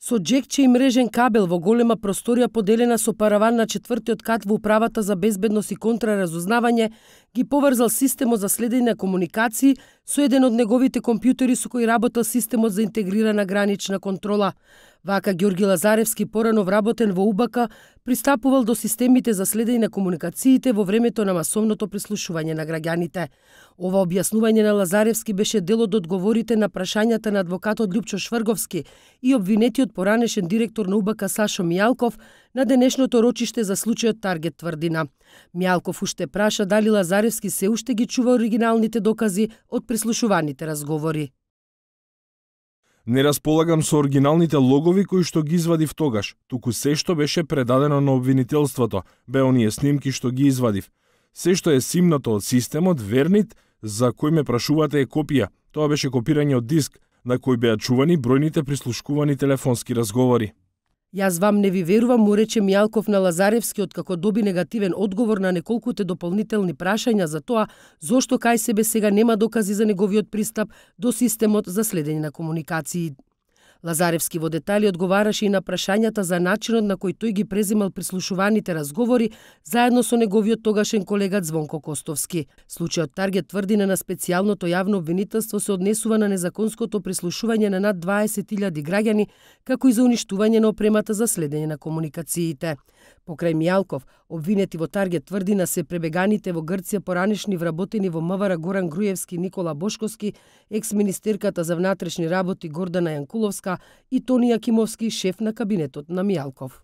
Со джекче и мрежен кабел во голема просторија поделена со параван на четвртиот кат во Управата за безбедност и контраразузнавање ги поврзал системот за следење на комуникации со еден од неговите компјутери со кој работел системот за интегрирана гранична контрола. Вака Ѓорги Лазаревски, порано вработен во УБК, пристапувал до системите за следење на комуникациите во времето на масовното прислушување на граѓаните. Ова објаснување на Лазаревски беше дел од одговорите на прашањата на адвокатот Љупчо Шврговски и обвинетиот поранешен директор на УБК Сашо Мијалков на денешното рочиште за случајот Таргет тврдина. Мијалков уште праша дали Лазаревски се уште ги чува оригиналните докази од прислушуваните разговори. Не располагам со оригиналните логови кои што ги извадив тогаш, туку се што беше предадено на обвинителството, бе оние снимки што ги извадив. Се што е симнато од системот Вернит, за кој ме прашувате, е копија. Тоа беше копирање од диск, на кој беа чувани бројните прислушкувани телефонски разговори. Јас вам не ви верувам, му рече Мијалков на Лазаревски откако доби негативен одговор на неколкуте дополнителни прашања за тоа зошто кај себе сега нема докази за неговиот пристап до системот за следење на комуникации. Лазаревски во детали одговараше и на прашањата за начинот на кој тој ги преземал прислушуваните разговори заедно со неговиот тогашен колега Звонко Костовски. Случајот Таргет тврдина на специјалното јавно обвинителство се однесува на незаконското прислушување на над 20.000 граѓани, како и за уништување на опремата за следење на комуникациите. Покрај Мијалков, обвинети во Таргет тврдина се пребеганите во Грција поранешни вработени во МВР Горан Груевски, Никола Бошковски, екс-министерката за внатрешни работи Гордана Јанкуловска и Тони Јакимовски, шеф на кабинетот на Мијалков.